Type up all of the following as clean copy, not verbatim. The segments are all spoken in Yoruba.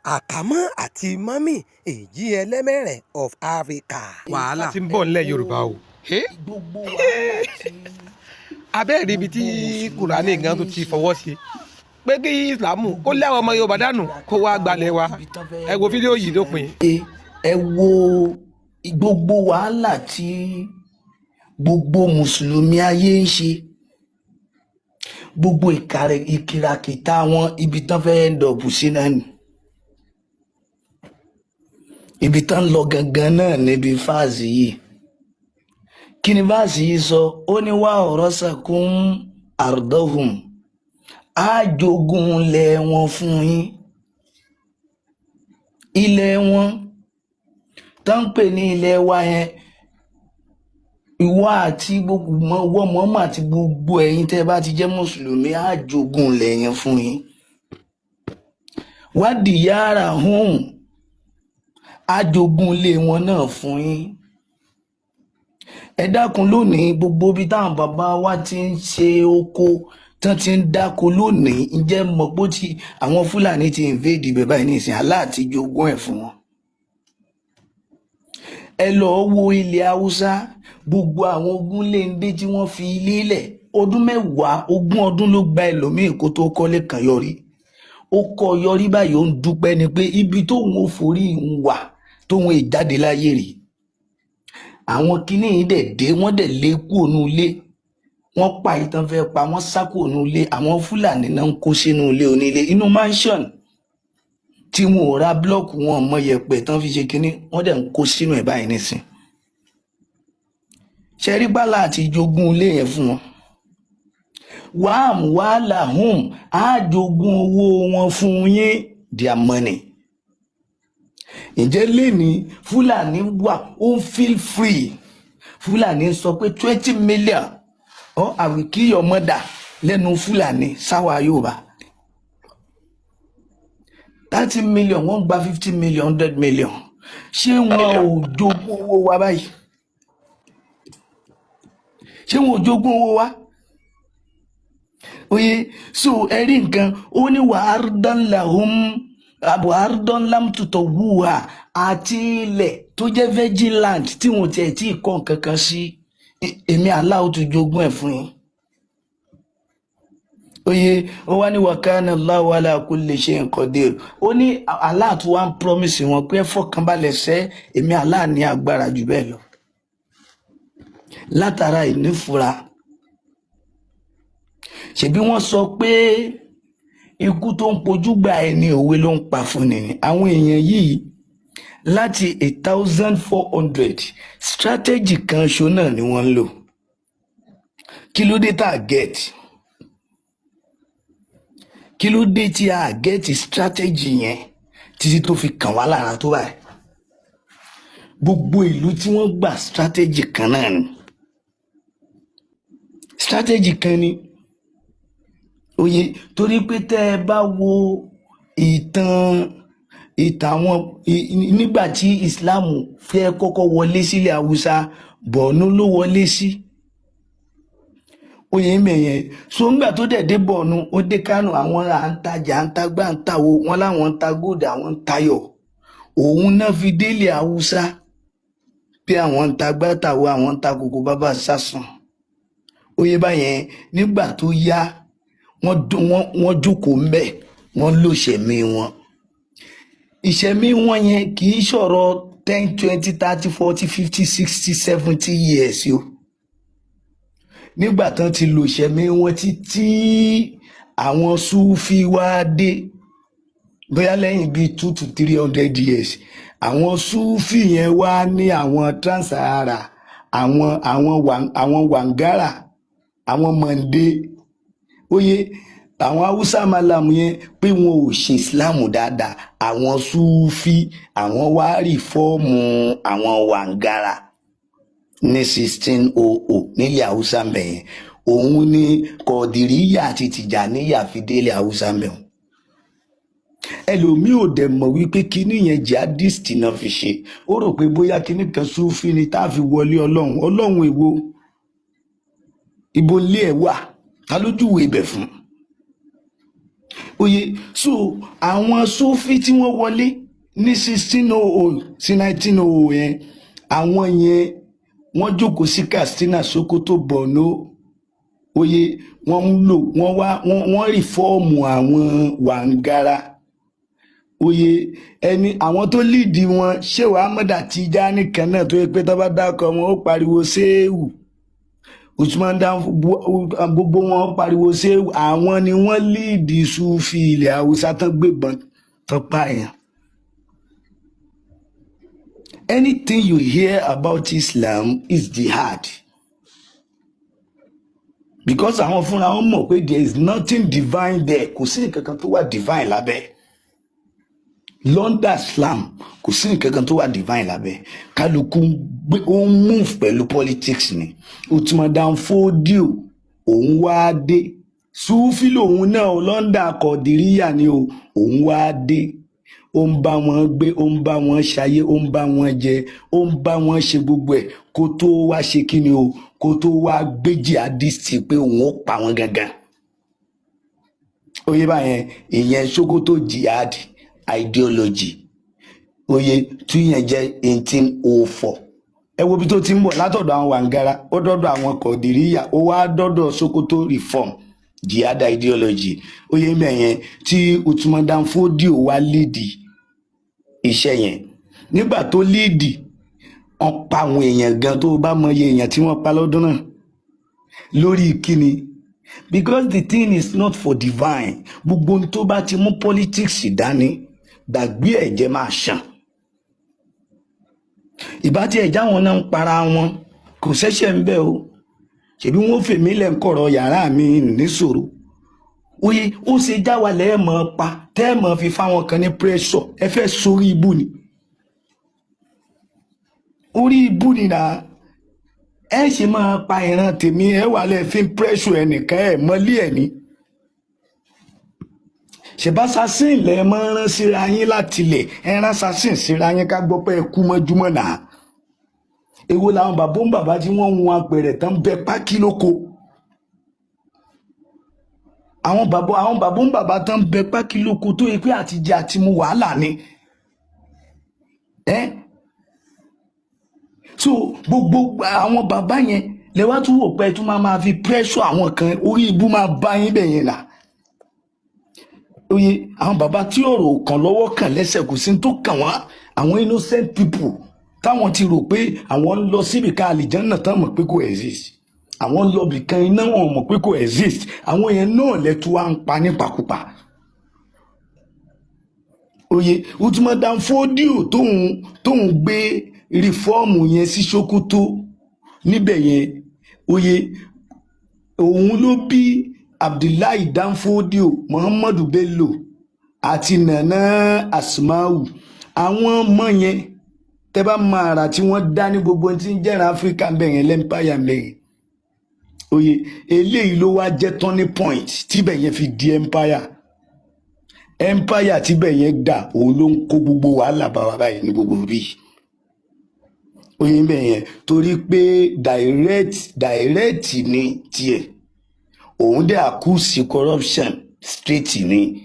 Àkámọ́ àti Mummy Èjì Ẹlẹ́mẹ̀rẹ̀ of Africa. Wàhálà ti ń bọ̀ nílẹ̀ Yorùbá o. Gbogbo wàhálà tí Abẹ́rẹ́ ibi tí Kùránì gan tó ti fọwọ́ sí pé kí Ìsìlámù kó lé àwọn ọmọ Yorùbá dànù, kó wá gbalẹ̀ wa. Ẹ wo fídíò yìí dópin. Ẹ wo gbogbo wàhálà tí gbogbo mùsùlùmí ayé ń ṣe, gbogbo ìkìràkìtà wọn, ibi tán fẹ́ end up sí náà ni ibi tán lọ gangan náà, níbi verse yìí. Kí ni verse yìí sọ? Ó ní وأورثكم أرضهم, á jogún ilẹ̀ wọn fún yín. Ilẹ̀ wọn tó ń pè ní ilẹ̀ wa yẹn, ìwọ àti gbogbo ọwọ́ mọ́mọ́ àti gbogbo ẹ̀yin tẹ́ bá ti jẹ́ mùsùlùmí, á jogún ilẹ̀ yẹn fún yín. وديارهم, á jogún ilé wọn náà fún yín. Ẹ dákun, lónìí, gbogbo ibi táwọn bàbá wa ti ń ṣe oko, tán ti ń dáko lónìí, ǹjẹ́ mọ̀ pé tí àwọn Fúlàní ti invade ibẹ̀ báyìí nísìnyí? Allah ti jogún ẹ̀ fún wọn. Ẹ lọ́ọ́ wo ilẹ̀ Haúsá, gbogbo àwọn ogun léńdé tí wọ́n fi ilé lẹ̀, ọdún 10, 20 ọdún ló gba ẹlòmíì kó tó kọ́lé kan yọrí. Ó kọ́ yọrí báyìí, ó ń dúpẹ́ ni pé ibi tóun ò forí ń wà tóun ìjáde láyé rèé. Àwọn kinní yìí dẹ̀ dé, wọ́n dẹ̀ lé kúrò ní ilé, wọ́n pa ìtàn fẹ́ pa wọ́n, sá kúrò ní ilé. Àwọn Fúlàní náà ń kó sínú ilé onílé, inú mansion tí wọn ò ra block, wọn mọ yẹ̀pẹ̀ tán fi ṣe kinní, wọ́n dẹ̀ ń kó sínú ẹ̀ báyìí nísìn. Ṣẹ́rí gbálà àti jogún ilé yẹn fún wọn. وأموالهم, á jogún owó wọn fún yín, their money. Ǹjẹ́ lẹ́ni Fúlàní wà, ó ń feel free? Fúlàní sọ pé 20 million or I will kill your mother lẹ́nu Fúlàní sáwà Yorùbá. 30 million, wọ́n gba 50 million, 100 million. Ṣé wọn ò jogún owó wa báyìí? Ṣé wọn ò jogún owó wa? Oye, so ẹ rí nǹkan, ó ní وأرضا لهم وأرضا لم تطئوها, àti ilẹ̀ tó jẹ́ virgin land tí wọn tiẹ̀ tí ì kọ́ nǹkan kan sí, èmi Allah tún jogún ẹ̀ fún yín. Oye, ó wá ní وكان الله على كل شيء قدير. Ó ní Allah tún wá ń promise wọn pé ẹ fọkànbalẹ̀ sẹ́, èmi Allah ní agbára jù bẹ́ẹ̀ lọ. Látara ìnífura, ṣebí wọ́n sọ pé ikú tó ń pojú gbà ẹni, òwe ló ń pa fún ni. Àwọn èèyàn yìí láti 1400, strategy kan ṣo náà ni wọ́n ń lò. Kí ló dé tá a get? Kí ló dé tí a get strategy yẹn títí tó fi kàn wá lára tó báyìí? Gbogbo ìlú tí wọ́n gbà, strategy kan náà ni, strategy kan ni. Oye, torí pé tẹ́ ẹ bá wo ìtàn àwọn nígbà tí Islam fẹ́ kọ́kọ́ wọlé sílẹ̀ Haúsá, Bọ̀ọ̀nù ló wọlé sí. Oyè mẹ̀yẹn so, ńgbà tó dẹ̀ dé Bọ̀ọ̀nù, ó dé Kánò, àwọn à ń tajà, à ń tagbá, à ń tàwo wọn, láwọn ń ta gold, àwọn ń tayọ̀. Òun náà fi délé Haúsá bí àwọn ń ta gbátàwó, àwọn ń ta kòkó bàbá sásùn. Oyè báyẹn, nígbà tó yá, wọ́n jókòó ńbẹ̀, wọ́n lò ṣẹ̀mí wọn. Ìṣẹ̀mí wọn yẹn kì í ṣọ̀rọ̀ 10, 20, 30, 40, 50, 60, 70 years o. Nígbà tán ti lò ìṣẹ̀mí wọn títí, àwọn Súfì wá dé, bóyá lẹ́yìn bíi 200 to 300 years. Àwọn Súfì yẹn wá ní àwọn Trans-Sahara, àwọn Wangara, àwọn Mọ̀ndé, oye, àwọn Haúsá malam yẹn, pé wọn ò ṣe Islam dáadáa. Àwọn Súfì, àwọn wá reform àwọn Wangara ní 1600 nílẹ̀ Haúsá mbẹ̀yẹn. Òun ní Kọ̀dìríyà àti Tìjàníyà fi délẹ̀ Haúsá mbẹ̀yẹn. Ẹlòmíì ò dẹ̀ mọ̀ wípé kinní yẹn, jihadist náà fi ṣe. Ó rò pé bóyá kinní kan Súfì ni tá a fi wọlé Ọlọ́run. Ọlọ́run èwo? Ibo ilé ẹ̀ wà? Ta lójúwe ibẹ̀ fún? Oye, so àwọn Sufi tí wọ́n wọlé ní 1600 sí 1900 yẹn, àwọn yẹn wọ́n jókòó sí Katsina, Sokoto, Borno. Oye, wọ́n ń lò wọ́n wá wọ́n reform àwọn Wàǹgara. Oye, ẹni àwọn tó lead wọn, Ṣéwù Ahmada Tijani kan náà, tó yẹ pé tó bá dákọ wọn, ó pariwo Ṣéwù Usman Dan, gbogbo wọn pariwo Ṣéwù. Àwọn ni wọ́n lead Sufi ilẹ̀ Haúsá tán gbébọn tán pààyàn. Anything you hear about Islam is jihad, because àwọn fúnra wọn mọ̀ pé there is nothing divine there. Kò sí nǹkan kan tó wà divine lábẹ́ London Islam. Kò sí nǹkan kan tó wà divine lábẹ́. Kálukú ń gbé, ó ń move pẹ̀lú politics ni. Uthman Dan Fodio, òun wá dé, Sufi lòun náà o, London Kọ̀dìríyà ni o. Òun wá dé, ó ń bá wọn gbé, ó ń bá wọn ṣayé, ó ń bá wọn jẹ, ó ń bá wọn ṣe gbogbo ẹ̀, kó tó wá ṣe kí ni o, kó tó wá gbé jihadist pé òun ó pa wọn gangan. Oyè báyẹn, ìyẹn Sokoto jihad ideology. Oyè tún yẹn jẹ́ 1804. Ẹ wo ibi tó ti ń bọ̀ látọ̀dọ̀ àwọn Wàǹgara, ó dọ́dọ̀ àwọn Kọ̀dìríyà, ó wá dọ́dọ̀ Sokoto reform jihad ideology. Oyè mẹ́yẹn tí Uthman Dan Fodio wá lead iṣẹ́ yẹn. Nígbà tó lead, wọ́n pa àwọn èèyàn gan. Tó bá mọye èèyàn tí wọ́n pa lọ́dún náà lórí kíni? Because the thing is not for divine. Gbogbo ohun tó bá ti mú politics dání, gbàgbé, ẹ̀jẹ̀ máa ṣàn. Ìbá tí ẹ̀já wọn náà ń para wọn, kò ṣẹ̀ṣẹ̀ ń bẹ̀ o. Ṣèbí wọn fèmí lẹ̀ ń kọ̀rọ̀ yàrá mi níṣòro. Oye, ó ṣe já wa lẹ́ẹ̀mọ́ pa tẹ́ẹ̀mọ́ fi fáwọn kan ní pressure. Ẹ fẹ́ sórí ibú ni, orí ibú ni nà. Ẹ ṣe máa pa ìran tèmi, ẹ wà lẹ́ fi pressure ẹnìkan, ẹ mọ́lé ẹ̀ ní. Ṣèbá assassin lẹ máa ń rán síra yín láti ilẹ̀. Ẹ rán assassin síra yín, ká gbọ́ pé ẹ kú mọ́júmọ́ náà. Èwo làwọn bàbá ń bàbá tí wọ́n ń wọn apẹ̀rẹ̀ tán bẹ pákí lóko? Àwọn bàbá ń bàbá tán bẹ pákí lóko, tó yẹ pé àtijẹ àti mu wàhálà ni ẹ. So gbogbo àwọn bàbá yẹn lẹ wá tún wò pé tún máa fi pressure àwọn kan, orí ibú máa bá yín bẹ̀ yẹn là. Oye, àwọn bàbá tí ọ̀rọ̀ kàn lọ́wọ́ kàn lẹ́sẹ̀, kò sí tó kàn wọ́n, àwọn innocent people táwọn ti rò pé àwọn ń lọ síbi kan àlìjánà tán mọ̀ pé kò exist, àwọn ń lọ bì kan iná, wọn mọ̀ pé kò exist, àwọn yẹn náà lẹ́tú wá ń pa nípakúpa. Oye, Uthman Dan Fodio tóun gbé reform yẹn sí Sokoto níbẹ̀ yẹn, oye, òun ló bí Abdullahi Dan Fodio, Muhammadu Bello àti Nana Asmau. Àwọn ọmọ yẹn, tẹ́ bá máa rà tí wọ́n dá ní gbogbo tí ń jẹ́ràn Áfíríkà ń bẹ̀ yẹn, l'empire ń bẹ̀ yẹn. Oye, eléyìí ló wá jẹ́ turning point tíbẹ̀ yẹn fi di empire. Empire tíbẹ̀ yẹn dà, òun ló ń kó gbogbo wàhálà bá wa báyìí ní gbogbo bíi. Oye ń bẹ̀ yẹn, torí pé direct direct ní tiẹ̀, òun dẹ̀ accuse corruption straight ni,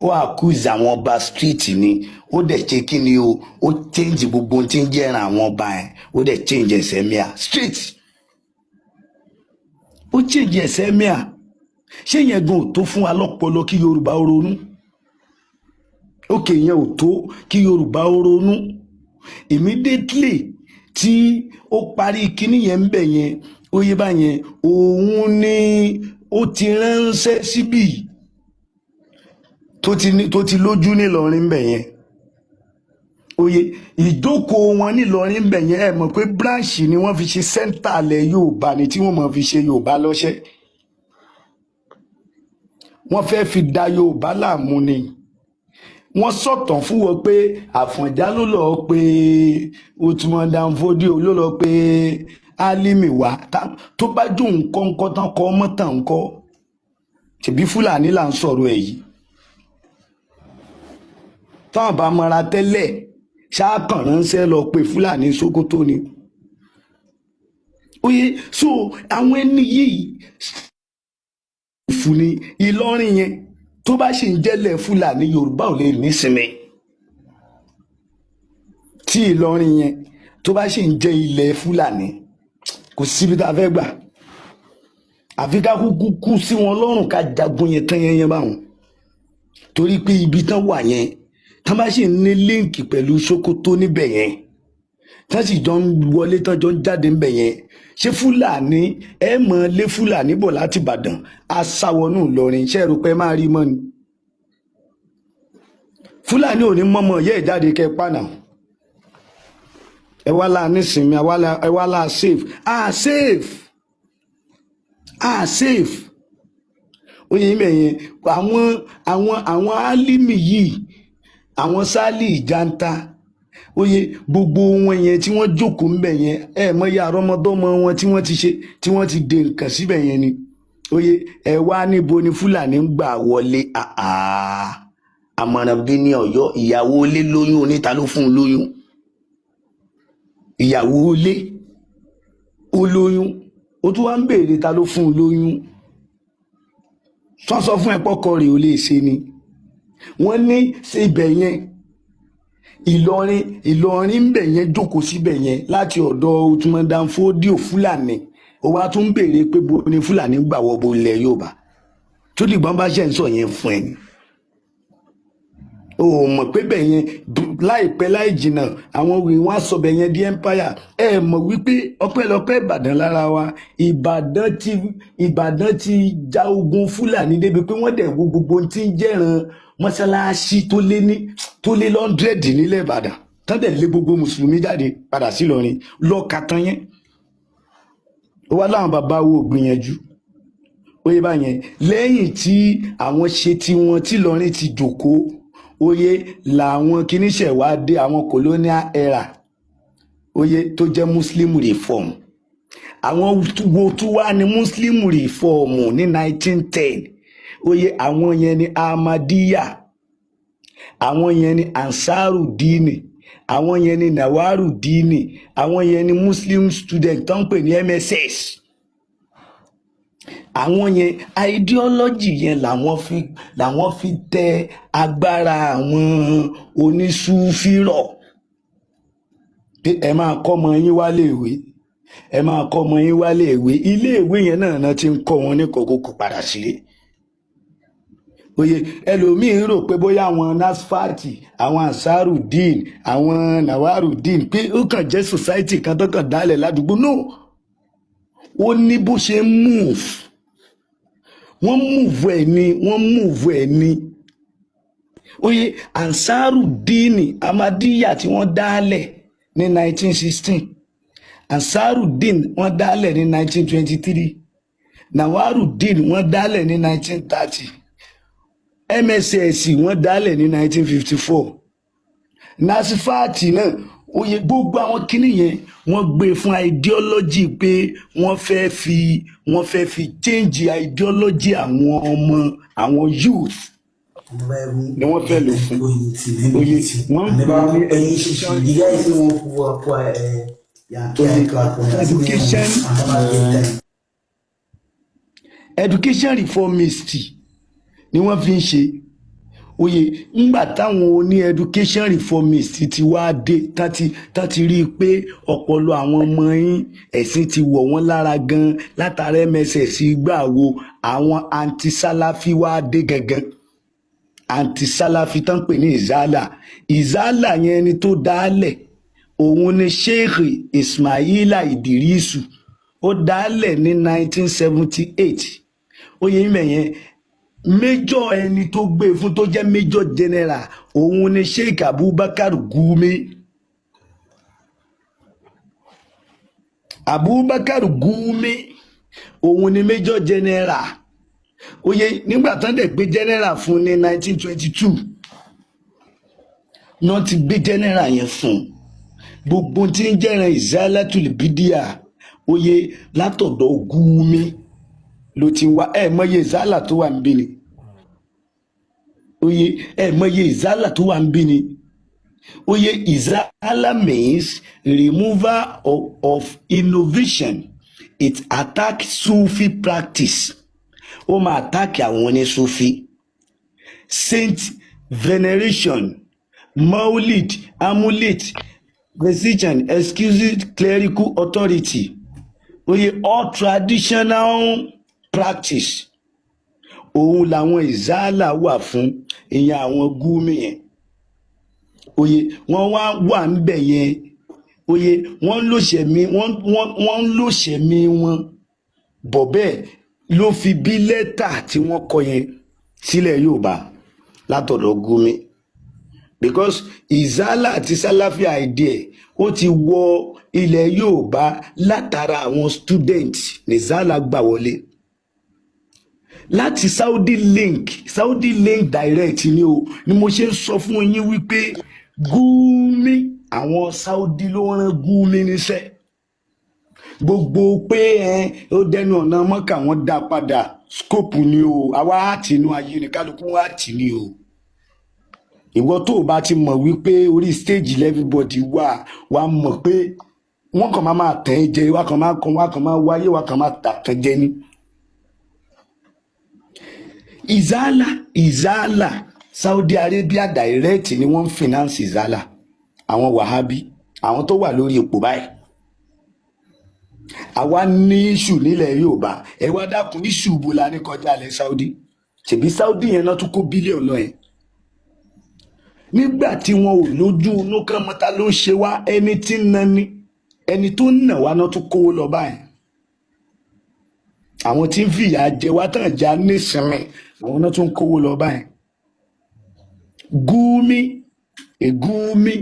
ó accuse àwọn ọba straight ni. Ó dẹ̀ ṣe kí ni o, ó change gbogbo ohun tí ń jẹ́ràn àwọn ọba yẹn, ó dẹ̀ change ẹsẹ̀ mìíà straight, ó change ẹsẹ̀ mìíà. Ṣé yẹn gan ò tó fún wa lọ́pọlọ kí Yorùbá ó ronú? Òkè yẹn ò tó kí Yorùbá ó ronú? Immediately tí ó parí kíní yẹn ń bẹ̀ yẹn, ó yé báyẹn, òun ni ó ti ránṣẹ́ síbí tó ti ní, tó ti lójú nílọrin bẹ̀ yẹn. Oye, ìjókòó wọn nílọrin bẹ̀ yẹn, ẹ mọ̀ pé branch ni wọ́n fi ṣe center alẹ̀ Yorùbá ni, tí wọ́n mọ̀ fi ṣe Yorùbá lọ́ṣẹ́. Wọ́n fẹ́ fi da Yorùbá láàmú ni. Wọ́n sọ̀tàn fún wọn pé Àfọ̀njá ló lọ́ọ́ pé Uthman Dan Fodio, ló lọ́ọ́ pé Álímì wá. Tó bá jó nǹkan ńkọ́ tán kọ́ mọ́tàn ńkọ́? Ṣèbí Fúlàní là ń sọ̀rọ̀ ẹ̀ yìí. Táwọn bá mọra tẹ́lẹ̀, ṣáàkàn ránṣẹ́ lọ pé Fúlàní Sókótó ni. Oye, so àwọn ẹni yìí fún ní Ìlọrin yẹn tó Tó bá sì ń jẹ́lẹ̀ Fúlàní, Yorùbá ò lè nísinmi. Tí Ìlọrin yẹn tó bá sì ń jẹ́ ilẹ̀ Fúlàní, kò síbi tá a fẹ́ gbà, àfi ká kúkú kú sí wọn lọ́rùn, ká jagun yẹn tán yẹn yẹn báwọn, torí pé ibi tán wà yẹn, tán bá sì ní link pẹ̀lú Sókótó níbẹ̀ yẹn, tán sì jọ ń wọlé, tán jọ ń jáde níbẹ̀ yẹn. Ṣé Fúlàní ẹ mọ̀ lé Fúlàní bọ̀ láti Ìbàdàn aṣáwọnú Ìlọrin? Ṣé ẹ rò pé máa rí mọ́ ni? Fúlàní ò ní mọ́mọ́ yẹ́ ẹ̀ jáde kẹ́ pànà. Ẹ wá láà nísìnyí, ẹ wá láà safe, ah safe, ah safe. Oyin mẹ̀yẹn, àwọn Álímì yìí, àwọn Sálì Ìjàntà, oye gbogbo wọn yẹn tí wọ́n jókòó ńbẹ̀ yẹn, ẹ mọ iye àrọ́mọdọ́mọ wọn tí wọ́n ti ṣe, tí wọ́n ti dè nǹkan síbẹ̀ yẹn ni. Oye, ẹ wá níbo ni Fúlàní ń gbà wọlé? Àmọ̀ràn bí ní Ọ̀yọ́, ìyàwó ilé lóyún, oníta ló fún un lóyún. Ìyàwó ilé ó lóyún, ó tún wá ń béèrè ta ló fún un lóyún. Sọ fún ẹ pọkọ rẹ̀ ò lè ṣe ni. Wọ́n ní ibẹ̀ yẹn, Ìlọrin, Ìlọrin ń bẹ̀ yẹn, jókòó síbẹ̀ yẹn láti ọ̀dọ̀ Uthman Dan Fodio. Fúlàní, ó wá tún béèrè pé bo ni Fúlàní gbà wọ bo ilẹ̀ Yorùbá. Tó dìgbọ́n bá ṣe ń sọ yẹn fún ẹ ni o mọ̀ pé bẹ̀ yẹn, láìpẹ́ láì jìnnà, àwọn òwe wọn á sọ bẹ̀ yẹn di empire. Ẹ mọ̀ wípé ọpẹ́lọpẹ́ Ìbàdàn lára wa, Ìbàdàn ti ja ogun Fúlàní débi pé wọ́n dẹ̀ wo gbogbo ohun tí ń jẹ́ran mọ́sálásí tó lé 100 nílẹ̀ Ìbàdàn, tán dẹ̀ lé gbogbo mùsùlùmí jáde padà sí Ìlọrin lọ́ọ̀ka tán yẹn. Ó wá láwọn bàbá wo gbìyànjú. Ó yẹ báyẹn, lẹ́yìn tí àwọn ṣe tiwọn, tí Ìlọrin ti jòkóó, oyè làwọn kìíníṣẹ̀ wá dé, àwọn colonial era, oyè tó jẹ́ Muslim reform. Àwọn wo tún wá ní Muslim reform ní 1910? Oyè, àwọn yẹn ní Ahmadiyya, àwọn yẹn ní Ansarudini, àwọn yẹn ní Nawarudini, àwọn yẹn ní Muslim student tó ń pè ní MSS. Àwọn yẹn, ideology yẹn làwọn fi tẹ agbára àwọn onísúfírọ̀ pé ẹ máa kọ́ ọmọ yín wálé ìwé, ẹ máa kọ́ ọmọ yín wálé ìwé. Ilé ìwé yẹn náà náà ti ń kọ́ wọn ní kòkòkò padà sílé. Oye, ẹlòmíín rò pé bóyá àwọn Nasfati, àwọn Ansarudeen, àwọn Nawarudeen, pé ó kàn jẹ́ society kan tó kàn dálẹ̀ ládùúgbò. No, ó ní bó ṣe ń move. Wọ́n move ẹ̀ ni, wọ́n move ẹ̀ ni. Oye, Ansarudeen, Ahmadiyya tí wọ́n dálẹ̀ ní 1916, Ansarudeen wọ́n dálẹ̀ ní 1923, Nawarudeen wọ́n dálẹ̀ ní 1930, MSS wọ́n dálẹ̀ ní 1954, Nasifati náà. Oye, gbogbo àwọn kinní yẹn, wọ́n gbé fún ideology pé wọ́n fẹ́ fi change ideology àwọn ọmọ, àwọn youth ni wọ́n fẹ́ lò fún. Oye, wọ́n ń pè ní education. Oye, education reformist ni wọ́n fi ń ṣe. Oye, ńgbà táwọn oní education reformist ti wá dé, tán ti rí i pé ọpọlọ àwọn ọmọ yín, ẹ̀sìn ti wọ̀ wọ́n lára gan látara MSS gbà wo, àwọn anti-Salafi wá dé gangan. Anti-Salafi tán pè ní Izala. Izala yẹn ni tó dálẹ̀, òun ni Sheikh Ismaila Idirisu. Ó dálẹ̀ ní 1978. Oye yín, major ẹni tó gbé fún, tó jẹ́ major general, òun ni Sheikh Abubakar Gumi. Abubakar Gumi, òun ni major general. Oye, nígbà tán dẹ̀ gbé general fún ní 1922 náà ti gbé general yẹn fún. Gbogbo tí ń jẹ́ran Izalatul Bidia, oye, látọ̀dọ̀ Gumi ló ti wá. Ẹ mọye Izala tó wà níbí ni. Oye, ẹ mọye Izala tó wà níbí ni. Oye, Izala means removal of innovation. It attack Sufi practice. Ó máa attack àwọn onísufi. Saint veneration, maulid, amulet, precision, exclusive clerical authority, oye, all traditional practice. Òun làwọn Ìzálà wà fún, ìyẹn àwọn Gúmi yẹn. Oye, wọ́n wá wà ń bẹ̀ yẹn. Oye, wọ́n ń lòṣẹ̀mí, wọ́n ń lòṣẹ̀mí wọn bọ̀. Bẹ́ẹ̀ ló fi bí lẹ́tà tí wọ́n kọ yẹn sílẹ̀ Yorùbá látọ̀dọ̀ Gúmi, because Ìzálà àti Sálàfí idea, ó ti wọ ilẹ̀ Yorùbá látara àwọn student ní Ìzálà gbà wọlé láti Saudi link, Saudi link direct ni o. Ni mo ṣe ń sọ fún yín wípé Gúmi, àwọn Saudi ló rán Gúmi níṣẹ́. Gbogbo pé ẹ ó dẹnu ọ̀nà mọ́kà, wọ́n dá padà, scope ni o. Àwa àtinú ayé ni kálukú wa tì ní o. Ìwọ tó o bá ti mọ̀ wípé orí stage everybody wà, wà mọ̀ pé wọ́n kàn máa máa tẹ̀ ẹ́ jẹ, wá kàn máa kàn, wá kàn máa wáyé, wá kàn máa tàkàn jẹ ni. Ìzálà, Ìzálà, Saudi Arabia direct ni wọ́n ń finance Ìzálà. Àwọn Wàhábí, àwọn tó wà lórí ipò báyìí, àwa ní issue nílẹ̀ Yorùbá. Ẹ wá dákun, issue bo la ní kọjá ilẹ̀ Saudi? Ṣèbí Saudi yẹn náà tún kó bílíọ̀nù lọ yẹn nígbà tí wọn ò lójú inú kan mọ́ta ló ń ṣe wá. Ẹni tí ń na ni ẹni tó ń nà wá náà tún kówó lọ báyìí. Àwọn tí ń fìyà jẹ wá tàn já nísinmi, àwọn náà tún kówó lọ báyìí. Gúmi, Gúmi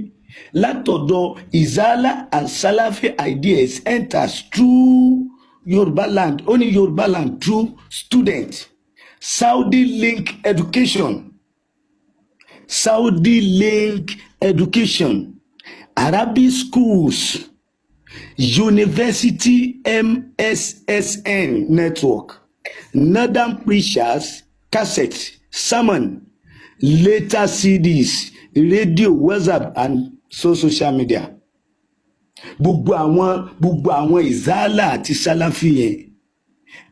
látọ̀dọ̀ Izala and Salafi ideas enters through Yorùbá land, ó ní Yorùbá land through student, Saudi link education, Saudi link education, Arabic schools, University, MSSN network, Northern preachers, cassette, sermon, later CDs, radio, WhatsApp and so social media. Gbogbo àwọn Ìzálà àti Sálàfì yẹn,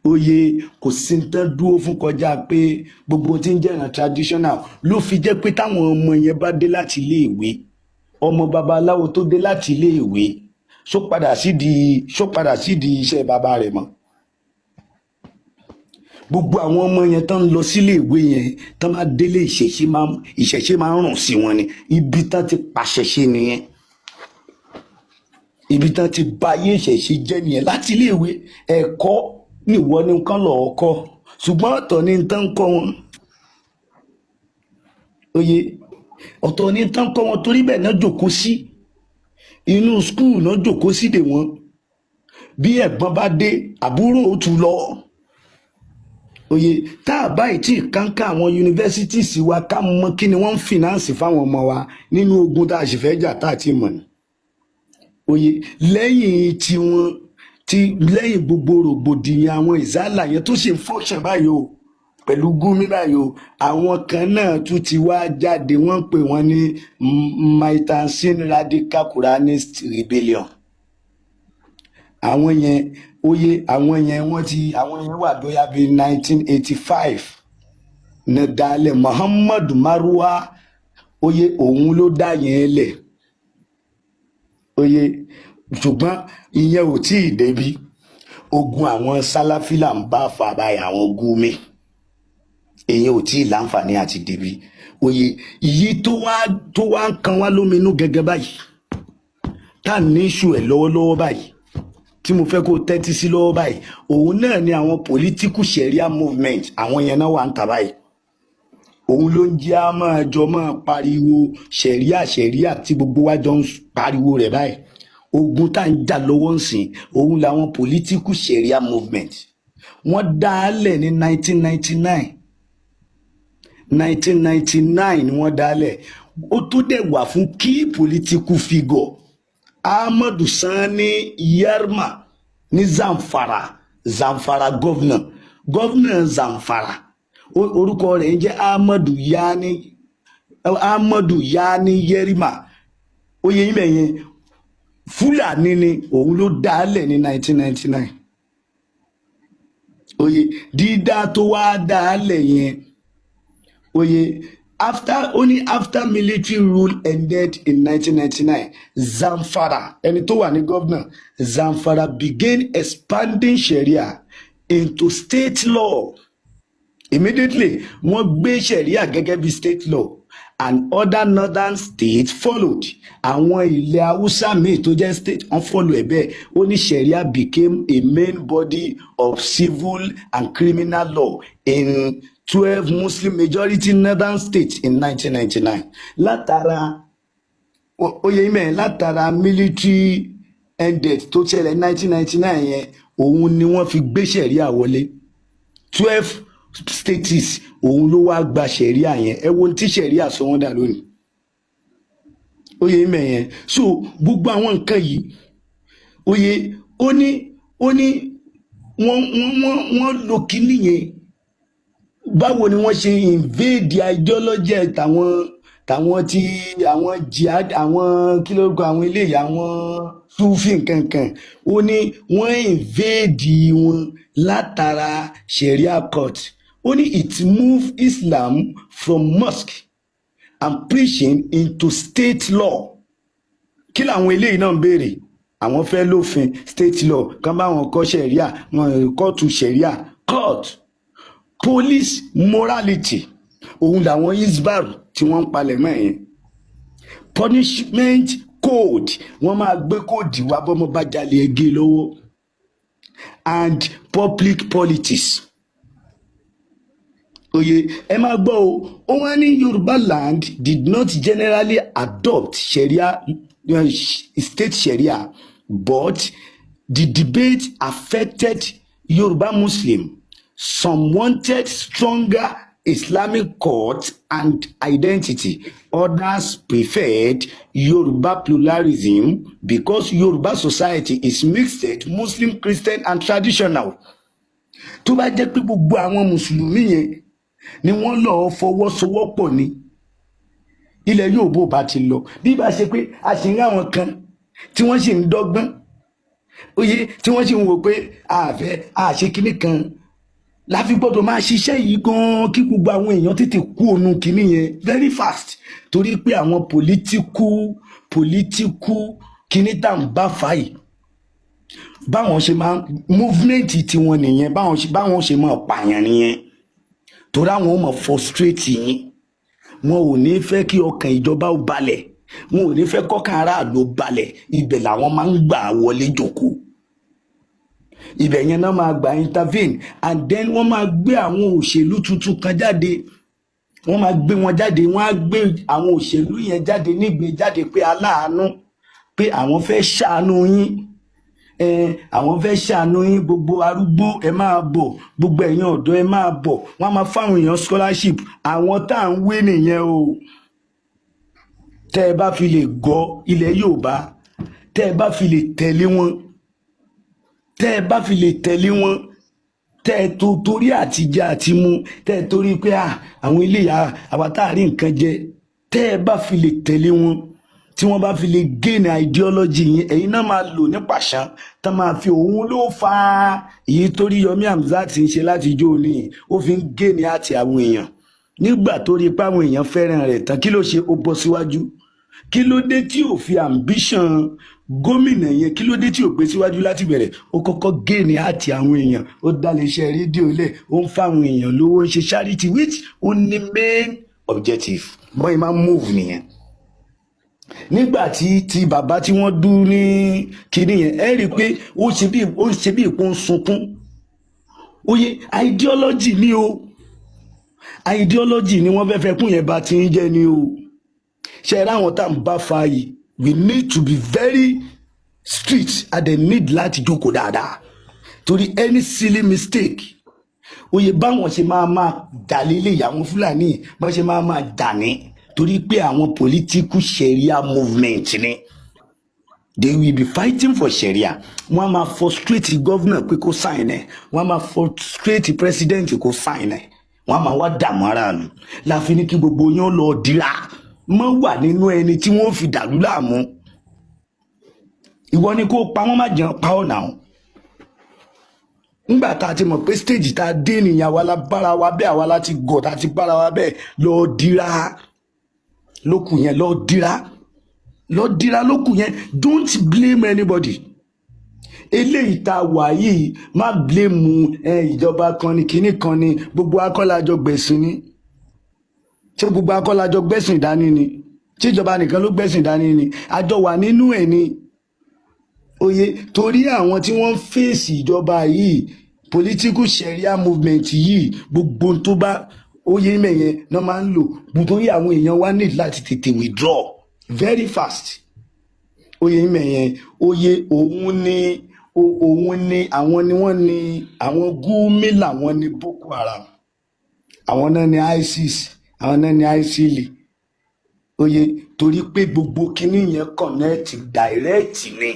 oyè kò sí tán dúró fún kọjá pé gbogbo tí ń jẹ́ràn traditional. Ló fi jẹ́ pé táwọn ọmọ yẹn bá dé láti iléèwé, ọmọ babaláwo tó dé láti iléèwé, ṣó padà sídìí iṣẹ́ bàbá rẹ̀ mọ́? Gbogbo àwọn ọmọ yẹn tán ń lọ sílé ìwé yẹn, tán bá délé, ìṣẹ̀ṣe máa ń rùn sí wọn ni. Ibi tán ti pàṣẹṣe nìyẹn, ibi tán ti ba ayé ìṣẹ̀ṣe jẹ́ nìyẹn láti ilé ìwé. Ẹ̀kọ́ nìwọ ni kán lọ́ọ́ kọ́, ṣùgbọ́n ọ̀tọ̀ ni tán ń kọ́ wọn. Oye, ọ̀tọ̀ ni tán ń kọ́ wọn. Torí bẹ́ẹ̀ náà jòkó sí inú school náà, jòkó sí dè wọ́n. Bí ẹ̀gbọ́n bá dé, àbúrò ó tún lọ. Oye, tá a báyìí tí kánká àwọn universities wa, ká mọ kí ni wọ́n ń finance fáwọn ọmọ wa nínú ogun tá a sì fẹ́ jà tá a ti mọ̀ ní. Oye, lẹ́yìn tí wọ́n ti lẹ́yìn gbogbo rògbòdìyàn àwọn Ìzálà yẹn tó ṣe ń function báyìí o, pẹ̀lú Gúmi báyìí o, àwọn kan náà tún ti wá jáde. Wọ́n ń pè wọ́n ní Maitatsine Radical Quranist Rebellion. Àwọn yẹn, oyè àwọn yẹn, wọ́n ti àwọn yẹn wà bóyá bíi 1985 ní dalẹ̀. Muhammadu Marwa, oyè òun ló dá yẹn lẹ̀. Oyè, ṣùgbọ́n ìyẹn ò tí ì débi ogun àwọn Sálàfílà ń bá fà báyìí. Àwọn Gúmi, ìyẹn ò tí ì láǹfààní àti débi. Oyè ìyí tó wá ń kan wá lóminú gẹ́gẹ́ báyìí, tá à ní issue ẹ̀ lọ́wọ́lọ́wọ́ báyìí, tí mo fẹ́ kó tẹ́tí sí lọ́wọ́ báyìí, òun náà ni àwọn political sharia movement. Àwọn yẹn náà wà ń tà báyìí. Òun ló ń jẹ́ á máa jọ máa pariwo sharia, sharia tí gbogbo wa jọ ń pariwo rẹ̀ báyìí. Ogun tá à ń jà lọ́wọ́ ń sìn, òun làwọn political sharia movement. Wọ́n dá a lẹ̀ ní 1999. 1999 ni wọ́n dá a lẹ̀. Ó tó dẹ̀ wà fún key political figure Ahmadu Sani Yarma ní Zamfara, Zamfara governor, governor Zamfara. Orúkọ rẹ̀ ń jẹ́ Ahmadu Yani Yerima. Oyè yín bẹ̀ yẹn, Fúlàní ni. Òun ló dá a lẹ̀ ní 1999. Oyè dídá tó wá dá a lẹ̀ yẹn, Oye, after only after military rule ended in 1999, Zamfara, ẹni tó wà ní governor Zamfara, began expanding Sharia into state law. Immediately wọ́n gbé Sharia gẹ́gẹ́ bí state law, and other northern states followed. Àwọn ilẹ̀ Haúsá míì tó jẹ́ state, wọ́n follow ẹ̀ bẹ́ẹ̀. Ó ní Sharia became a main body of civil and criminal law in 12 Muslim majority northern states in 1999. Látara oyè mẹ́rin, látara military ended tó ṣẹlẹ̀ 1999 yẹn, òun ni wọ́n fi gbé Sharia wọlé. 12 states òun ló wá gba Sharia yẹn. Ẹ wo ohun tí Sharia sọ wọ́n dà lónìí. Oyè mẹ́yẹn. So gbogbo àwọn nǹkan yìí, oyè, ó ní wọ́n lo kinní yẹn. Báwo ni wọ́n ṣe invade ideology tàwọn tí àwọn jihad, àwọn kí lórúkọ àwọn eléyìí, àwọn Sufi nkankan? Ó ní wọ́n invade wọn látara Sharia court. Ó ní it move Islam from mosque and preaching into state law. Kí làwọn eléyìí náà ń béèrè? Àwọn fẹ́ lófin state law kan, bá wọn kọ́ Sharia, wọn kóòtù, Sharia court, police morality. Òun làwọn Hisbah tí wọ́n ń palẹ̀ mọ́ yẹn. Punishment code, wọ́n máa gbé code wá, bọ́mọ bá jalè, ẹ gé lọ́wọ́, and public politics. Oye, ẹ máa gbọ́ o. Ó wá ní Yorùbá land did not generally adopt Sharia, state Sharia, but the debate affected Yorùbá Muslim. Some wanted stronger Islamic court and identity. Others preferred Yoruba pluralism because Yoruba society is mixed, Muslim, Christian and traditional. Tó bá jẹ́ pé gbogbo àwọn mùsùlùmí yẹn ni wọ́n lọ́ọ́ fọwọ́sowọ́pọ̀ ni, ilẹ̀ Yorùbá ò bá ti lọ. Bí bá ṣe pé a sì ń rí àwọn kan tí wọ́n sì ń dọ́gbọ́n oyè, tí wọ́n sì ń wò pé àfẹ́ àṣe kinní kan, la fi gbọ́dọ̀ máa ṣiṣẹ́ yìí gan-an kí gbogbo àwọn èèyàn tètè kú ònú kinní yẹn very fast, torí pé àwọn political kinní tá à ń bá fà yìí, báwọn ṣe máa movement tiwọn nìyẹn, báwọn ṣe máa pààyàn nìyẹn, torí àwọn ò mọ̀ frustrate yín. Wọn ò ní fẹ́ kí ọkàn ìjọba ó balẹ̀, wọn ò ní fẹ́ kọ́kàn aráàlú ó balẹ̀. Ibẹ̀ làwọn máa ń gbà wọlé jókòó, ibẹ̀ yẹn náà máa gbà intervene, and then wọ́n máa gbé àwọn òṣèlú tuntun kan jáde. Wọ́n máa gbé wọn jáde, wọ́n á gbé àwọn òṣèlú yẹn jáde nígbè jáde pé aláàánú, pé àwọn fẹ́ ṣàánú yín, àwọn fẹ́ ṣàánú yín. Gbogbo arúgbó, ẹ máa bọ̀. Gbogbo ẹ̀yin ọ̀dọ́, ẹ máa bọ̀. Wọ́n á máa fáwọn èèyàn scholarship. Àwọn tá à ń wé nìyẹn o. Tẹ́ ẹ bá fi lè gọ ilẹ̀ Yorùbá, tẹ́ ẹ bá fi lè tẹ̀lé wọn, tẹ́ ẹ bá fi lè tẹ̀lé wọn, tẹ́ ẹ tó torí àtijẹ àti mu, tẹ́ ẹ torí pé àwọn ilé àwa tá a rí nǹkan jẹ, tẹ́ ẹ bá fi lè tẹ̀lé wọn, tí wọ́n bá fi lè gain ideology yín, ẹ̀yin náà máa lò ní pàṣán tá máa fi. Òun ló fa èyí torí Yomi Hamzat ń ṣe láti ijó ní, ó fi ń gain àti àwọn èèyàn. Nígbà tó rí pé àwọn èèyàn fẹ́ràn rẹ̀ tán, kí ló ṣe? Ó bọ́ síwájú. Kí ló dé tí ò fi ambition gómìnà yẹn? Kí ló dé tí ò gbé síwájú láti bẹ̀rẹ̀? Ó kọ́kọ́ gain àti àwọn èèyàn, ó dá lè ṣe rédíò lẹ̀, ó ń fáwọn èèyàn lówó, ń ṣe charity, which ó ní main objective. Bọ́n máa ń move nìyẹn. Nígbà tí bàbá tí wọ́n dún ní kinní yẹn, ẹ rí i pé ó ṣe bí ìpò ń sunkún. Oye, ideology ni o, ideology ni wọ́n fẹ́ fẹ́ kún yẹn bá ti ń jẹ́ ni o. Ṣe é ráwọn tá à ń bá fa yìí? We need to be very strict and they need láti jókòó dáadáa, torí any silly mistake, oye, báwọn ṣe máa máa dà lélẹ̀, àwọn Fúlàní báwọn ṣe máa máa dà ní, torí pé àwọn political Sharia movement ni. They will be fighting for Sharia. Wọ́n á máa frustrate governor pé kó sign ẹ̀, wọ́n á máa frustrate president kó sign ẹ̀, wọ́n á máa wá dààmú aráàlú. Láfi ní kí gbogbo yín lọ dira mọ́ wà nínú ẹni tí wọ́n fi dàlú láàmú. Ìwọ ni kó pa wọ́n, má jẹun pa ọ̀ náà. Ńgbà tá a ti mọ̀ pé stage tá a dé nìyẹn, àwa la bára wa bẹ́ẹ̀, àwa la ti gọ̀ tá a ti bára wa bẹ́ẹ̀. Lọ dira lókù yẹn, lọ dira, lọ dira lókù yẹn. Don't blame anybody. Eléyìí tá a wà yìí, má blame ẹ, ìjọba kan ní kinní kan ní. Gbogbo akọ́lájọ gbẹ̀sìn ni. Ṣé gbogbo akọ́lájọ gbẹ̀sìn dání ni? Ṣé ìjọba nìkan ló gbẹ̀sìn dání ni? Àjọ wà nínú ẹ̀ ni. Oye, torí àwọn tí wọ́n ń fèsì ìjọba yìí, political sharia movement yìí, gbogbo ohun tó bá oyè mẹ̀yẹn náà máa ń lò, torí àwọn èèyàn wa need láti tètè withdraw very fast. Oyè mẹ̀yẹn, oyè òun ni àwọn ni wọ́n ní àwọn Gumi, làwọn ní Boko Haram, àwọn náà ní ISIS, àwọn náà ní ISIL. Oyè, torí pé gbogbo kinní yẹn connect direct ni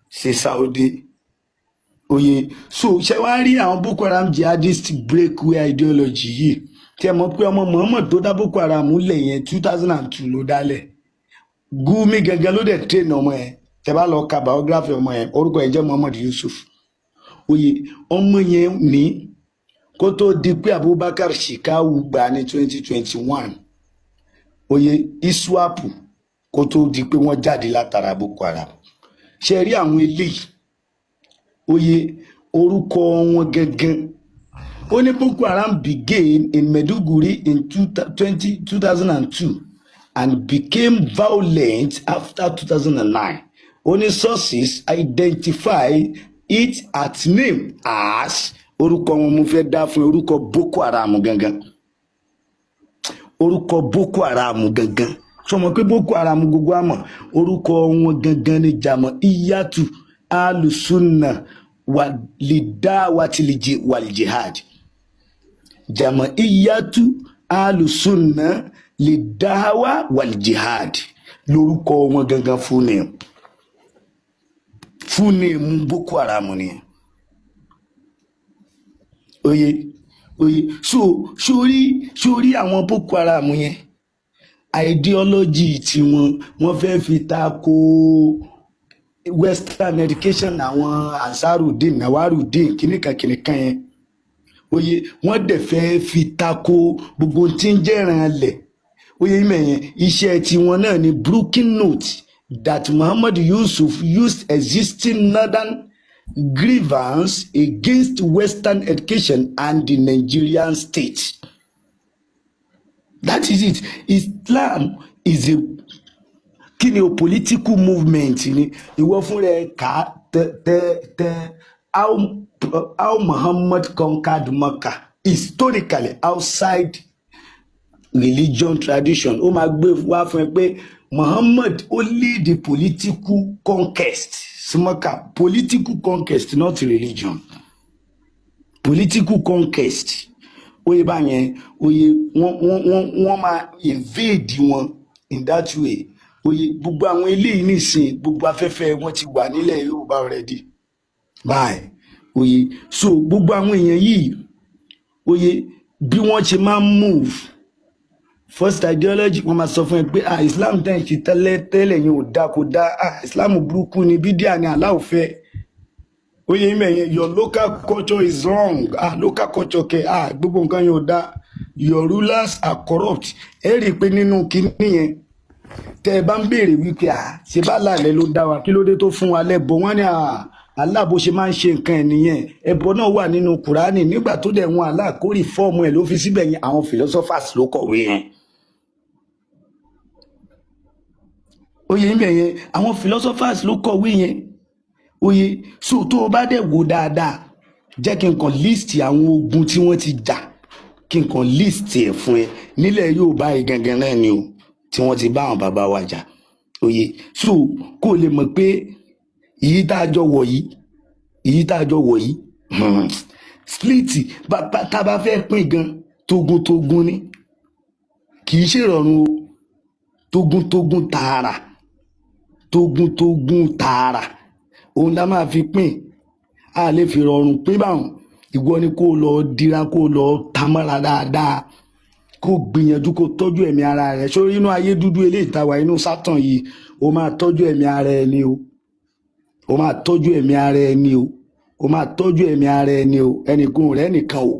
sí Saudi. Oyè, so ṣe wá rí àwọn Boko Haram jihadist breakaway ideology yìí, tí ẹ mọ̀ pé ọmọ Muhammad tó dá Boko Haram lẹ̀ yẹn, 2002 ló dálẹ̀. Gumi gẹ́gẹ́ ló dẹ̀ train ọmọ yẹn. Tẹ́ bá lọ ka biography ọmọ yẹn, orúkọ ẹ̀ jẹ́ Muhammad Yusuf. Oyè, ọmọ yẹn ní kó tó di pé Abubakar Shekau gbà ní 2021, oyè ISWAP, kó tó di pé wọ́n jáde látara Boko Haram. Ṣe rí àwọn eléyìí, oyè, orúkọ wọn gangan, ó ní Boko Haram began in Maiduguri in 2002 and became violent after 2009. Ó ní sources identify it at name as orúkọ wọn. Mo fẹ́ dá fún orúkọ Boko Haram gangan, orúkọ Boko Haram gangan. Sọmọ pé Boko Haram gbogbo àmọ́ orúkọ wọn gangan ni Jama'atu Alusunna Walidawati Waljihad. Jama'iyatu Alusunna Lidawa Waljihad lórúkọ wọn gangan. Fún ni mú Boko Haram ni. Oye, oye, so sórí àwọn Boko Haram yẹn, ideology tiwọn, wọ́n fẹ́ fi ta ko western education, àwọn Ansarudeen, Nawarudeen, kìnìkan kìnìkan yẹn. Oye, wọ́n dẹ̀ fẹ́ fi tako gbogbo tí ń jẹ́ràn lẹ̀. Oye mẹ̀yẹn, iṣẹ́ tiwọn náà ni Brookings note that Muhammad Yusuf used existing northern grievance against western education and the Nigerian state. That is it. Islam is a kí ni o, political movement ni. Ìwọ fúnra ẹ kà á, tẹ tẹ tẹ how Muhammad conquered Makkah historically, outside religion tradition. Ó máa gbé wá fún ẹ pé Muhammad ó lead the political conquest sí Makkah. Political conquest, not religion, political conquest. Oye báyẹn, oye, wọ́n máa invade wọn in that way. Oye, gbogbo àwọn eléyìí nìsín, gbogbo afẹ́fẹ́ wọn ti wà nílẹ̀ Yorùbá already báyìí. Oye, so gbogbo àwọn èèyàn yìí, oye, bí wọ́n ṣe máa ń move, first ideology, wọ́n máa sọ fún ẹ pé, ah, Islam tẹ̀ ń ṣe tẹ́lẹ̀ tẹ́lẹ̀ yẹn ò dáa, kò dáa. Ah, Islam burúkú ni, bídíà ni, Allah ò fẹ́. Oye mẹyẹn, your local culture is wrong. Ah, local culture kẹ? Ah, gbogbo nǹkan yẹn ò dáa. Your rulers are corrupt. Ẹ rí i pé nínú kinní yẹn, tẹ ẹ bá ń béèrè wípé, ah, ṣe bá làlẹ́ ló dá wa, kí ló dé tó fún wa lẹ́bọ? Wọ́n ní, ah, Allah bó ṣe máa ń ṣe nǹkan ẹ̀ nìyẹn. Ẹbọ náà wà nínú Kùránì. Nígbà tó dẹ̀ wọn Allah kó reform ẹ̀ ló fi síbẹ̀ yẹn. Àwọn philosophers ló kọ̀wé yẹn. Oyè ń bẹ̀ yẹn, àwọn philosophers ló kọ̀wé yẹn. Oyè, so tó o bá dẹ̀ wò dáadáa, jẹ́ kí n kàn list àwọn ogun tí wọ́n ti jà, kí n kàn list ẹ̀ fún ẹ nílẹ̀ Yorùbá yìí gangan náà ni o, tí wọ́n ti bá àwọn bàbá wa jà. Oyè, so kó o lè mọ̀ pé èyí tá a jọ wọ̀ yìí, èyí tá a jọ wọ̀ yìí, split tá a bá fẹ́ pín gan, togun-togun ni, kì í ṣèrọ̀rùn o. Togun-togun tààrà, togun-togun tààrà, òun la máa fi pín. A lè fi rọrùn pín báwọn. Ìwọ ni kó lọ dira, kó lọ tamọ́ra dáadáa, kó gbìyànjú kó tọ́jú ẹ̀mí ara rẹ̀ sórí inú ayé dúdú eléyìí tá a wà, inú sátán yìí. O máa tọ́jú ẹ̀mí ara ẹni o, o máa tọ́jú ẹ̀mí ara ẹni o. O máa tọ́jú ẹ̀mí ara ẹni o. Ẹnìkan rẹ̀ nìkan o.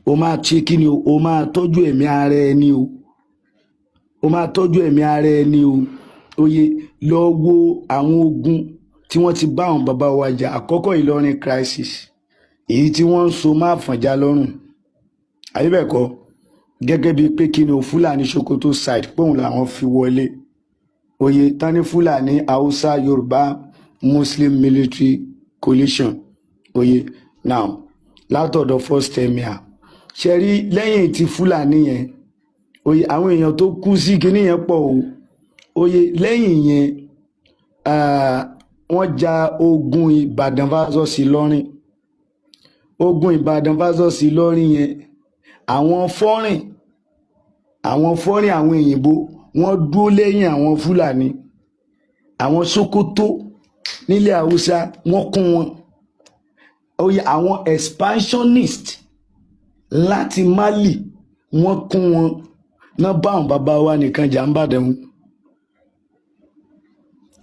O máa ṣe kí ni o? O máa tọ́jú ẹ̀mí ara ẹni o. O máa tọ́jú ẹ̀mí ara ẹni o. Oye, lọ wo àwọn ogun tí wọ́n ti bá àwọn bàbá wa jà. Àkọ́kọ́, Ìlọrin crisis, èyí tí wọ́n ń so má Àfọ̀njá lọ́rùn, àbí bẹ́ẹ̀ kọ́? Gẹ́gẹ́ bíi pé kí ni o, Fúlàní Sokoto side póun làwọn fi wọlé. Oyè tani Fúlàní, Haúsá, Yorùbá Muslim military coalition. Oyè now látọ̀dọ̀ first emir ṣe rí lẹ́yìn tí Fúlàní yẹn. Oyè, àwọn èèyàn tó kú sí kinní yẹn pọ̀ o. Oyè, lẹ́yìn yẹn, wọ́n ja ogun Ìbàdàn versus Ìlọrin. Ogun Ìbàdàn versus Ìlọrin yẹn, àwọn foreign, àwọn òyìnbó, wọ́n dúró lẹ́yìn àwọn Fúlàní. Àwọn Sokoto nílẹ̀ Haúsá, wọ́n kún wọn. Oyè, àwọn expansionist láti Mali, wọ́n kún wọn náà. Bá àwọn bàbá wa nìkan jà ń bàdàn o,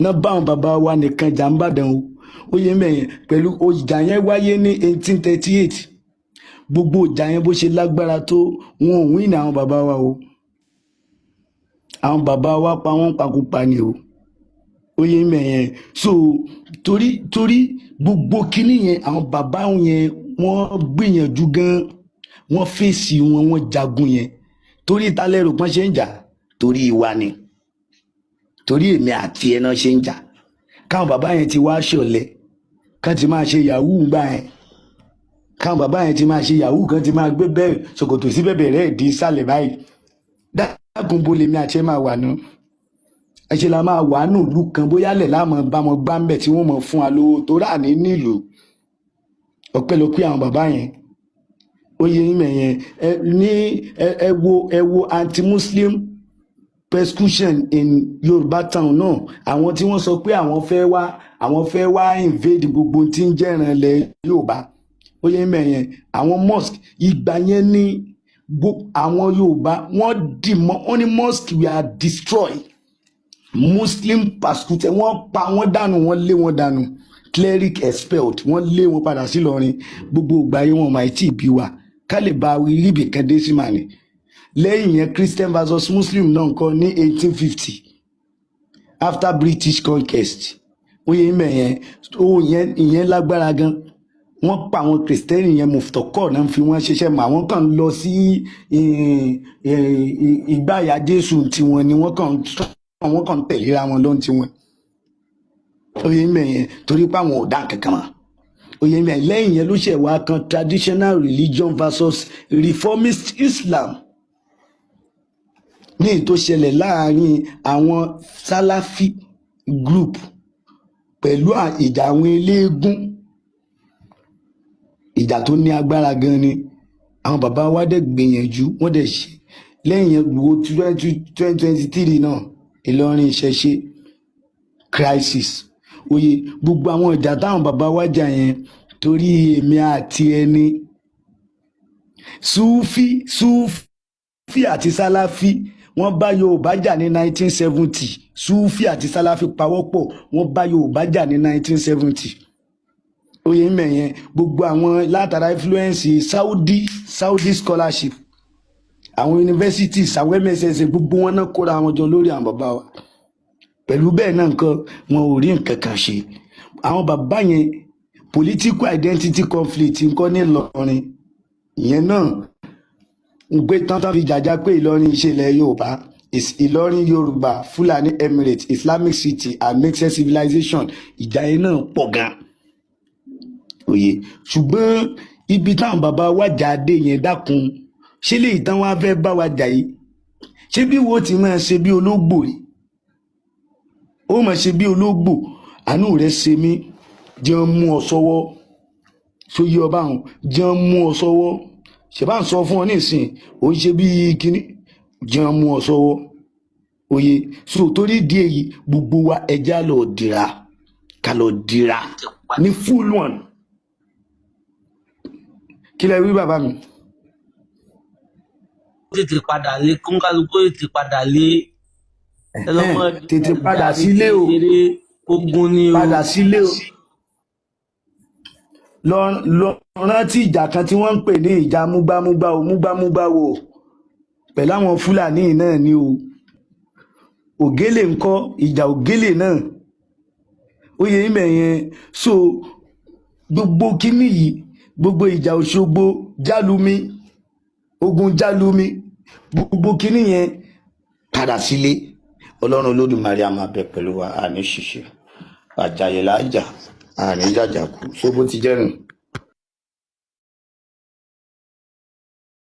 náà bá àwọn bàbá wa nìkan jà ń bàdàn o. Oyè mẹ́yẹn pẹ̀lú ìjà yẹn wáyé ní 1838. Gbogbo ìjà yẹn, bó ṣe lágbára tó, wọn ò win àwọn bàbá wa o. Àwọn bàbá wa pa wọ́n pakúpa ni o. Oyè mẹ́yẹn. So torí gbogbo kinní yẹn, àwọn bàbá yẹn, wọ́n gbìyànjú gan, wọ́n fèsì wọn, wọ́n jagun yẹn. Torí ìtàlẹ́rù pọ́n ṣe ń jà, torí ìwà ni, torí èmi àti ẹ náà ṣe ń jà. Káwọn bàbá yẹn ti wá ṣọ̀lẹ, kán ti máa ṣe yahoo gbà yẹn, káwọn bàbá yẹn ti máa ṣe yahoo, kán ti máa gbé bẹ́ẹ̀ ṣòkòtò sí bẹ̀bẹ̀ rẹ̀ di ìsàlẹ̀ báyìí, dákun, bo lèmi àti ẹ máa wà nù? Ẹ ṣe la máa wà nù ìlú kan, bóyá lẹ̀ láàmú bá wọn gbá ń bẹ̀ tí wọ́n mọ̀ fún wa lówó tó rà ní nílùú. Ọpẹ́lọpẹ́ àwọn bàbá yẹn. Ó yẹ yín mẹ̀yẹn. Ẹ ní ẹ wo anti-Muslim persecution in Yorùbá town náà, àwọn tí wọ́n sọ pé àwọn fẹ́ wá invade gbogbo tí ń jẹ́ràn ilẹ̀ Yorùbá. Ó yẹ yín mẹ̀yẹn. Àwọn mosque ìgbà yẹn ní àwọn Yorùbá, wọ́n dì mọ́, wọ́n ní mosque were destroyed, Muslim persecuted, wọ́n pa wọ́n dànù, wọ́n lé wọn dànù, cleric expelled, wọ́n lé wọn padà sí Ìlọrin. Gbogbo ìgbà yẹn, wọn máa tí ì bí wa ká lè ba ríbi kan dé sí màní. Lẹ́yìn yẹn, Christian versus Muslim náà nǹkan ní 1850 after British conquest. Ó yẹ mẹ́yẹn ó yẹn, ìyẹn lágbára gan. Wọ́n pa àwọn Kristẹni yẹn, mùtọ́kọ̀ náà fi wọ́n ṣiṣẹ́ mọ́. Àwọn kan lọ sí ìgbáyà Jésù tiwọn ni, wọ́n kàn tẹ̀léra wọn lọ́n tiwọn. Ó yẹ mẹ́yẹn, torí pé àwọn ò dá nǹkan kan mọ́. Ó yẹ mẹ́yẹn. Lẹ́yìn yẹn ló ṣẹ̀ wá kan traditional religion versus reformist Islam, ní èyí tó ṣẹlẹ̀ láàrin àwọn Salafi group pẹ̀lú ìjà àwọn eléégún. Ìjà tó ní agbára gan ni. Àwọn bàbá wa dẹ̀ gbìyànjú, wọ́n dẹ̀ ṣe. Lẹ́yìn yẹn, wo 2023 náà, Ìlọrin ìṣẹ̀ṣe crisis. Oyè, gbogbo àwọn ìjà táwọn bàbá wa jà yẹn, torí èmi àti ẹni. Sufi àti Salafi, wọ́n bá Yorùbá jà ní 1970. Sufi àti Salafi pawọ́pọ̀, wọ́n bá Yorùbá jà ní 1970. Oyè ń mẹ̀yẹn. Gbogbo àwọn látara influence Saudi scholarship, àwọn universities, àwọn MSS, gbogbo wọn náà kóra wọn jọ lórí àwọn bàbá wa. Pẹ̀lú bẹ́ẹ̀ náà, nǹkan wọn ò rí nǹkan kan ṣe àwọn bàbá yẹn. Political identity conflict nǹkan ní Ìlọrin ìyẹn náà ń gbé tán tán fi jàjà pé Ìlọrin ìṣẹ̀lẹ̀ Yorùbá is Ìlọrin Yorùbá Fulani Emirates, Islamic City and mixed civilization. Ìjà yẹn náà pọ̀ gan. Òye, ṣùgbọ́n ibi táwọn bàbá wa jà dé yẹn, dákun, ṣé lè tán wá fẹ́ bá wa jà yìí? Ṣé bí wo ti máa ṣe bí ológbò rí, ó máa ṣe bí ológbò. Àánú rẹ̀ ṣe mí. Jẹun mú ọ sọ́wọ́ sóyè ọba àwọn, jẹun mú ọ sọ́wọ́. Ṣe bá ń sọ fún ọ nísìn, ó ń ṣe bí kíní, jẹun mú ọ sọ́wọ́. Òye, so torí ìdí èyí, gbogbo wa, ẹja lọ dira, ká lọ dira ní full one. Kí lẹ wí, bàbá mi? Tètè padà lé, kónkálukú tètè padà lé ẹ lọ́mọ. Tètè padà sílé o. Ogun ni o. Padà sílé o. Lọ lọ rántí ìjà kan tí wọ́n ń pè ní ìjà múgbámúgbá o, múgbámúgbá wo, pẹ̀lú àwọn Fúlàní náà ni o. Ògélè ńkọ́, ìjà Ògélè náà, ó yẹ yín mẹ̀yẹn. So gbogbo kíní yìí, gbogbo ìjà Òṣogbo, Jálumi, ogun Jálumi, gbogbo kíní yẹn, padà sílé. Ọlọ́run Olódùmarè á máa bẹ pẹ̀lú wa, àní ṣìṣe àjàyè láàjà, àní jàjàkú. So bó ti jẹ́ nù.